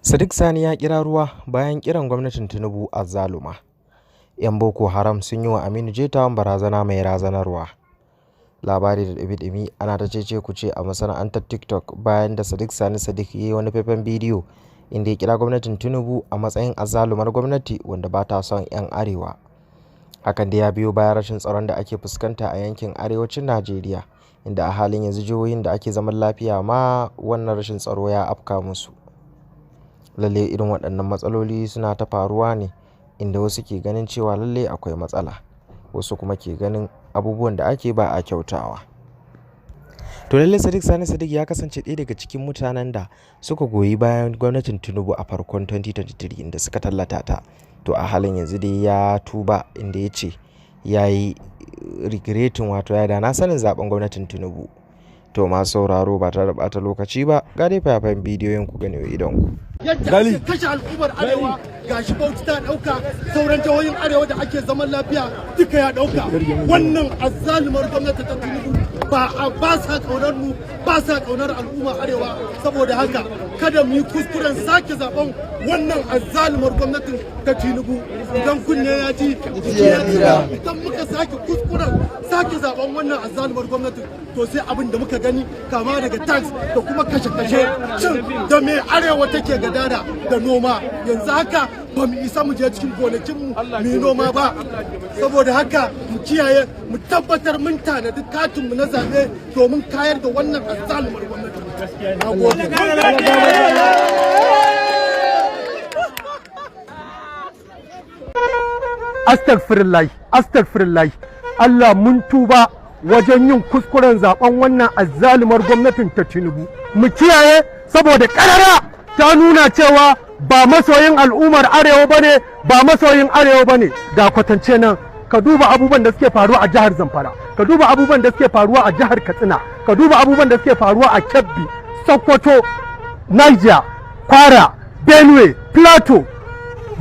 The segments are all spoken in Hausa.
Sadiq Sani ya kira ruwa bayan kiran gwamnatin Tinubu azzaluma. 'Yan Boko Haram sun yi wa Aminu J Town barazana mai razanarwa. Labari da ɗumi-ɗumi, ana ta cece-kuce a masana'antar TikTok bayan da Sadiq Sani Sadiq ya yi wani faifan bidiyo inda ya kira gwamnatin Tinubu a matsayin azzalumar gwamnati wanda ba ta son 'yan arewa. Hakan dai ya biyo bayan rashin tsaron da ake fuskanta a yankin arewacin Najeriya, inda a halin yanzu jihohin da ake zaman lafiya ma wannan rashin tsaro ya afka musu. Lalle irin waɗannan matsaloli suna ta faruwa ne inda wasu ke ganin cewa lalle akwai matsala, wasu kuma ke ganin abubuwan da ake ba a kyautawa. To, lalle Sadiq Sani Sadiq ya kasance ɗaya daga cikin mutanen da suka goyi bayan gwamnatin Tinubu a farkon 2023 inda suka tallata ta. To, a halin yanzu dai ya tuba, inda ya ce ya yi regretting, wato ya da na sanin zaben gwamnatin Tinubu. To, masu sauraro, ba tare da ɓata lokaci ba, ga dai fayafayen bidiyoyin ku gane idon ku. Yadda ake kashe al'ummar arewa, gashi Bauchi ta dauka, sauran jihohin arewa da ake zaman lafiya duka ya dauka. Wannan azzalumar gwamnati ta Tinubu ba a ba sa kaunar mu, ba sa kaunar al'ummar arewa. Saboda haka kada mu yi kuskuren sake zaben wannan azzalumar gwamnatin ta Tinubu. Idan kunne ya ji, jiki ya tsira. Idan muka sake kuskuren sake zaben wannan azzalumar gwamnatin, to sai abin da muka gani, kama daga tax da kuma kashe-kashe. Shin da me arewa take gadara? Da noma. Yanzu haka ba mu isa mu je cikin gonakinmu mu yi noma ba. Saboda haka mu kiyaye, mu tabbatar mun tanadi katinmu na zaɓe domin kayar da wannan azzalumar gwamnati. Na gode. Astaghfirullah, astaghfirullah. Allah mun tuba wajen yin kuskuren zaben wannan azzalumar gwamnatin ta Tinubu. Mu kiyaye, saboda karara ta nuna cewa ba masoyin al'ummar arewa bane, ba masoyin arewa bane. Ga kwatance nan, ka duba abubuwan da suke faruwa a jihar Zamfara, ka duba abubuwan da suke faruwa a jihar Katsina, ka duba abubuwan da suke faruwa a Kebbi, Sokoto, Niger, Kwara, Benue, Plateau,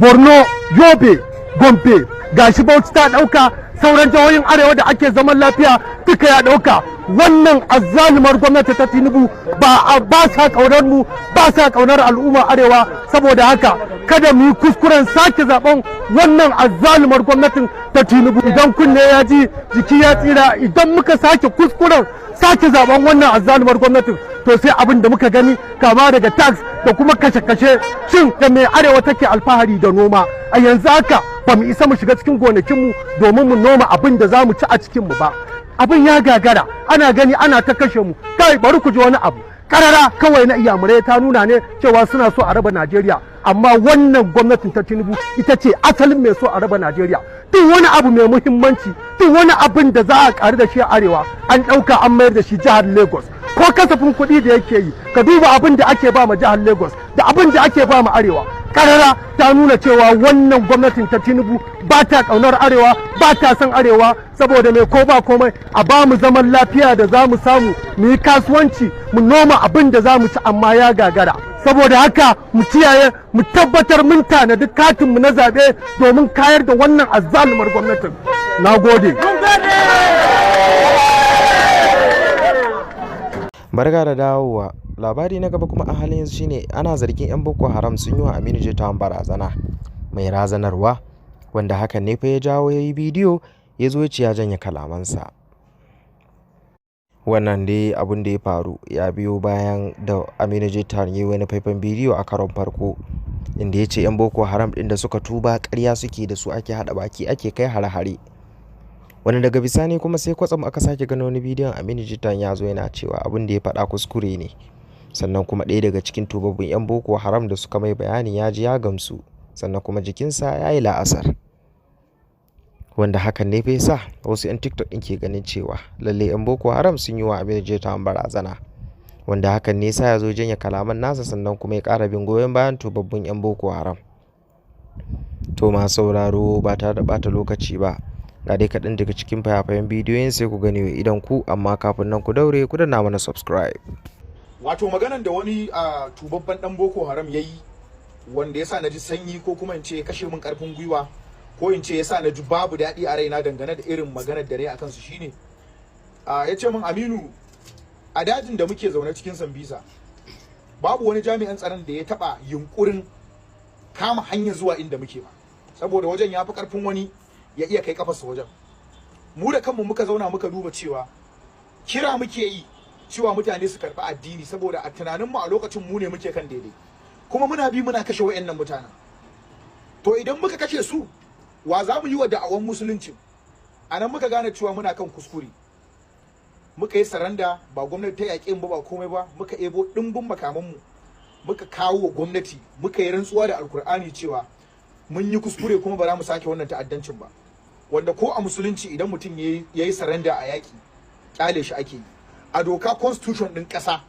Borno, Yobe, Gombe. Gashi Bauchi ta dauka, sauran jihohin arewa da ake zaman lafiya duka ya dauka. Wannan azzalumar gwamnati ta Tinubu ba sa kaunar mu, ba sa kaunar al'ummar arewa. Saboda haka kada mu yi kuskuren sake zaben wannan azzalumar gwamnatin ta Tinubu. Idan kunne ya ji, jiki ya tsira. Idan muka sake kuskuren sake zaben wannan azzalumar gwamnatin, to sai abin da muka gani, kama daga tax da kuma kashe-kashe. Shin da me arewa take alfahari? Da noma. A yanzu haka ba mu isa mu shiga cikin gonakinmu domin mu noma abin da za mu ci a cikinmu ba. Abin ya gagara, ana gani ana ta kashe mu. Kai, bari ku ji wani abu karara kawai na iyamurai ta nuna ne cewa suna so a raba Najeriya, amma wannan gwamnatin ta Tinubu ita ce asalin mai so a raba Najeriya. Duk wani abu mai muhimmanci, duk wani abin da za a karu da shi a arewa, an ɗauka an mayar da shi jihar Lagos. Ko kasafin kuɗi da yake yi, ka duba abin da ake ba ma jihar Lagos da abin da ake ba ma arewa. Karara ta nuna cewa wannan gwamnatin ta Tinubu ba ta ƙaunar arewa, ba ta son arewa. Saboda mai ko ba komai a ba mu zaman lafiya da za mu samu mu yi kasuwanci, mu noma abin da za mu ci, amma ya gagara. Saboda haka mu kiyaye, mu tabbatar mun tanadi katinmu na zaɓe domin kayar da wannan azzalumar gwamnatin. Na gode. Barka da dawowa. Labari na gaba kuma a halin yanzu shine ana zargin 'yan Boko Haram sun yi wa Aminu J Town barazana mai razanarwa, wanda hakan ne fa ya jawo ya yi bidiyo ya zo ya ce ya janye kalamansa. Wannan dai abun da ya faru ya biyo bayan da Aminu J Town ya yi wani faifan bidiyo a karon farko inda ya ce 'yan Boko Haram ɗin da suka tuba ƙarya suke, da su ake haɗa baki ake kai hare-hare. Wani daga bisani kuma sai kwatsam aka sake gano wani bidiyon Aminu J Town ya zo yana cewa abin da ya faɗa kuskure ne. Sannan kuma ɗaya daga cikin tubabbun 'yan Boko Haram da suka mai bayani ya ji ya gamsu, sannan kuma jikinsa ya yi la'asar. Wanda hakan ne fa ya sa wasu 'yan TikTok ɗin ke ganin cewa lalle 'yan Boko Haram sun yi wa Aminu J Town barazana. Wanda hakan ne sa ya zo janye kalaman nasa, sannan kuma ya ƙara bin goyon bayan tubabbun 'yan Boko Haram. To, masu sauraro, ba tare da ɓata lokaci ba, ga dai kaɗan daga cikin fayafayen bidiyoyin, sai ku gani wa idon ku, amma kafin nan ku daure ku danna mana subscribe. Wato maganan da wani a tubabban dan Boko Haram yayi, wanda yasa na ji sanyi, ko kuma in ce ya kashe min karfin gwiwa, ko in ce yasa na ji babu daɗi a raina dangane da irin maganar da nayi akan su, shine ya ce min, "Aminu, a dajin da muke zaune cikin Sambisa, Babu wani jami'an tsaron da ya taba yunkurin kama hanyar zuwa inda muke ba, saboda wajen ya fi karfin wani ya iya kai kafarsa wajen. Mu da kanmu muka zauna muka duba cewa kira muke yi cewa mutane su karɓi addini, saboda a tunaninmu a lokacin mu ne muke kan daidai, kuma muna bi muna kashe wayannan mutanen. To idan muka kashe su, wa za mu yi wa da'awan musulunci? A nan muka gane cewa muna kan kuskure. Muka yi saranda, ba gwamnati ta yaƙe mu ba, komai ba. Muka ebo ɗimbin makamanmu muka kawo wa gwamnati, muka yi rantsuwa da Alkur'ani cewa mun yi kuskure kuma ba za mu sake wannan ta'addancin ba. Wanda ko a musulunci, idan mutum ya yi saranda a yaƙi, kyale shi ake yi. A doka, constitution ɗin ƙasa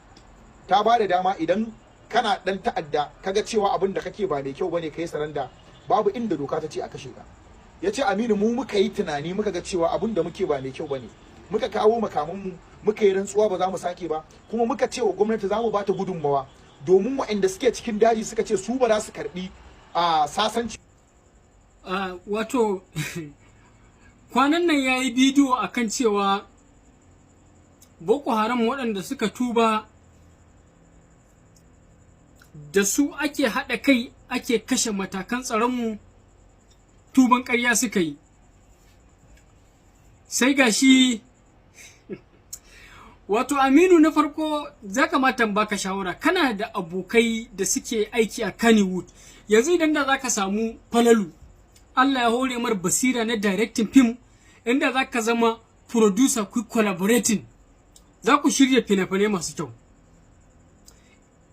ta ba da dama, idan kana ɗan ta'adda kaga cewa abin da kake ba mai kyau bane, kai saranda, babu inda doka ta ce a kashe ka. Ya ce, "Aminu, mu muka yi tunani muka ga cewa abin da muke ba mai kyau bane, muka kawo makamanmu, muka yi rantsuwa ba za mu sake ba, kuma muka ce wa gwamnati za mu ba ta gudunmawa, domin waɗanda suke cikin daji suka ce su ba za su karbi a sasanci." Wato kwanan nan ya yi bidiyo akan cewa Boko Haram waɗanda suka tuba, da su ake haɗa kai ake kashe matakan tsaronmu, tuban ƙarya suka yi. Sai ga shi, wato Aminu, na farko za kamata in baka shawara. Kana da abokai da suke aiki a Kannywood. Yanzu idan da za ka samu Falalu, Allah ya hore mar basira na directing film, inda za ka zama producer, ku collaborating, za ku shirya fina-finai masu kyau.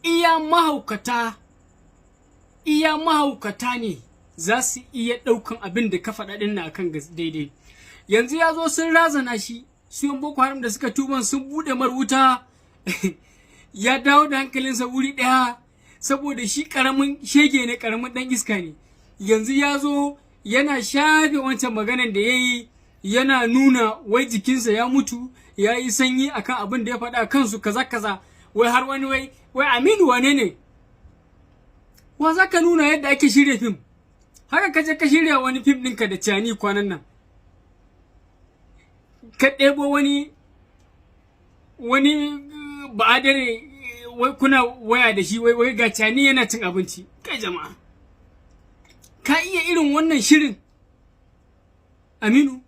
Iya mahaukata, iya mahaukata ne za su iya ɗaukan abin da ka faɗa ɗin na akan daidai. Yanzu ya zo sun razana shi, su yan Boko Haram da suka tuban sun buɗe mar wuta, ya dawo da hankalinsa wuri ɗaya, saboda shi ƙaramin shege ne, ƙaramin ɗan iska ne. Yanzu ya zo yana shafe wancan maganan da ya yi, yana nuna wai jikinsa ya mutu, ya yi sanyi akan abin da ya faɗa kansu, kaza kaza, wai har wani wai Aminu wane ne, wa za ka nuna yadda ake shirya fim? Haka ka je ka shirya wani fim ɗinka da cani kwanan nan, ka ɗebo wani ba'adare, wai kuna waya da shi, wai ga cani yana cin abinci. Kai jama'a, ka iya irin wannan shirin, Aminu?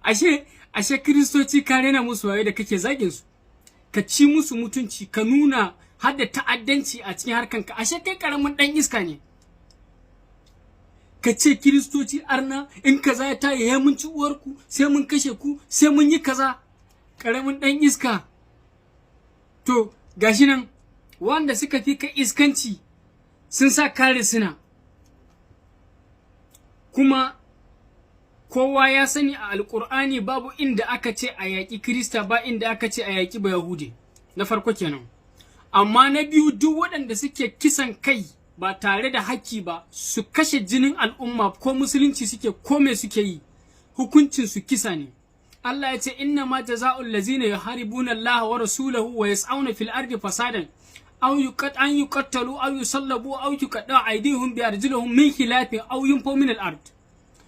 Ashe Kiristoci ka rena musu wayo da kake zagin su, ka ci musu mutunci, ka nuna har da ta'addanci a cikin harkanka. Ashe kai karamin dan iska ne. Ka ce Kiristoci arna, in kaza ya tayi ya mun ci uwarku, sai mun kashe ku, sai mun yi kaza. Karamin dan iska. To gashi nan, wanda suka fi ka iskanci sun sa kare suna. Kuma kowa ya sani a Alƙur'ani babu inda aka ce a yaƙi Kirista, ba inda aka ce a yaƙi Bayahude. Na farko kenan. Amma na biyu, duk waɗanda suke kisan kai ba tare da haƙƙi ba, su kashe jinin al'umma, ko musulunci suke ko me suke yi, hukuncin su kisa ne. Allah ya ce, "Inna ma jaza'ul lazina yuharibuna Allah wa rasulahu wa yas'auna fil ardi fasadan aw yuqat an yuqattalu aw yusallabu aw yuqatta aydihim bi arjulihim min khilafin aw yunfaw min al ard."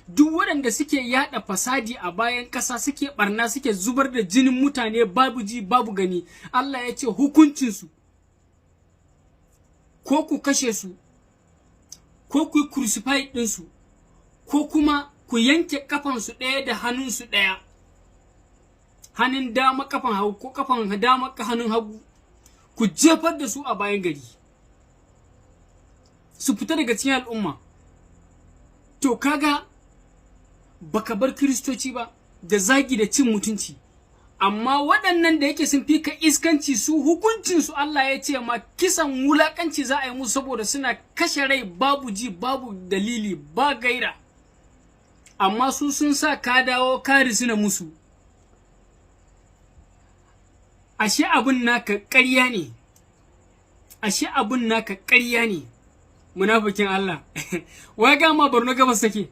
Duk waɗanda suke yada fasadi a bayan ƙasa, suke barna, suke zubar da jinin mutane babu ji babu gani, Allah ya ce hukuncinsu ko ku kashe su, ko ku crucify ɗinsu, ko kuma ku yanke kafansu ɗaya da hannunsu ɗaya, hannun dama kafan hagu, ko kafan dama hannun hagu, ku jefar da su a bayan gari su fita daga cikin al'umma. To kaga baka bar Kiristoci ba da zagi da cin mutunci, amma waɗannan da yake sun fi ka iskanci, su hukuncinsu Allah ya ce ma kisan wulakanci za a yi musu, saboda suna kashe rai babu ji babu dalili ba gaira. Amma su sun sa ka dawo ka risina musu. Ashe abun naka ƙarya ne, ashe abun naka ƙarya ne, munafikin Allah. Wai ga ma Borno gabas take.